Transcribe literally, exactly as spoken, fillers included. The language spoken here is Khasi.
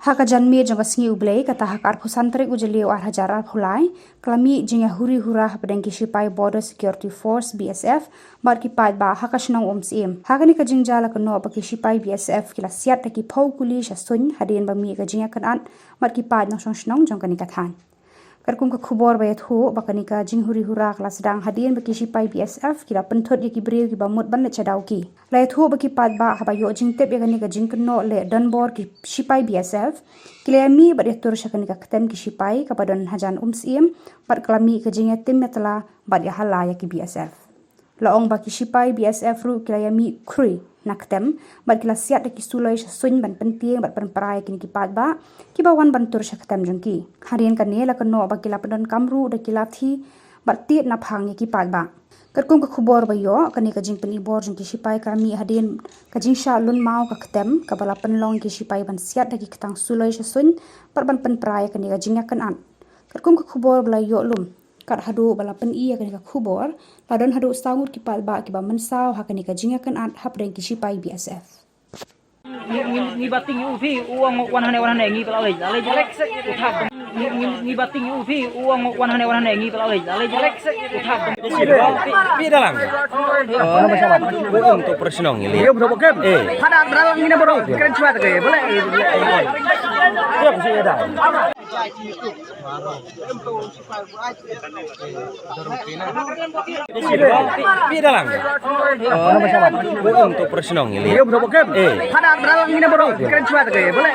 Ha ka janmiet jong ka sngi U Blei, kata ha ka arphew san tarik u Jylliew ar hajar arphew lai, ka la mih jingïahuri hura hapdeng ki shipai Border Security Force, B S F, bad ki paidbah ha ka shnong Umsyiem. Ha kane ka jingjia la kynnoh ba ki shipai B S F ki la siat da ki phew kuli sha suiñ hadien ba mih ka jingïakynad bad ki paid nongshong shnong jong kane ka thaiñ. Katkum ka khubor ba ïathuh, ba kane ka jinghuri hura ka la sdang hadien ba ki shipai B S F ki la pynthut ïa ki briew kiba mut ban leit shadow ki. La ïathuh ba ki paidbah haba ïoh jingtip ïa kane ka jingkynnoh leh donbor ki shipai B S F, ki la ïamih bad ïatur sha kane ka ktem ki shipai kaba don hajan Umsyiem, bad ka la mih ka jingïatim ïatla bad ïahala ïa ki B S F. La ong ba ki shipai B S F ruh ki la ïamih khrui na ktem, bad ki la siat da ki suloi sha suiñ ban pyntieng bad pynpra ïa kine ki paidbah kiba wan ban tur sha ktem jong ki. Hadien kane la kynnoh ba ki la pyndonkam ruh da ki lathi bad tied na phang ïa ki paidbah. Katkum ka khubor ba ïoh, kane ka jingpynibor jong ki shipai ka la mih hadien ka jingshah lun maw ka ktem kaba la pynlong ïa ki shipai ban siat da ki ktang suloi sha suiñ bad ban pynpra ïa kane ka jingïakynad. Katkum ka khubor ba la ïoh lum, kat haduh ba la pyni ïa kane ka khubor, la don haduh saw ngut ki paidbah kiba mynsaw ha kane ka jingïakynad hapdeng ki shipai B S F. Ngi ngi ngi bating u phi u ong wan hane wan hane ngi pala lej lej lej. U thap. Ngi ngi ngi bating u phi u ong wan hane wan hane ngi pala lej lej lej. U thap. Pi dalang. Ong to personal ngi. Yo bro kem. Eh. Pada dalang ngi na bro. Keren chuat ke. Boleh. Ya bisa ya dah. Pi dalang. Ong to personal ngi. Yo bro kem. Eh. Pada dalang ngi na bro. Keren chuat ke. Boleh.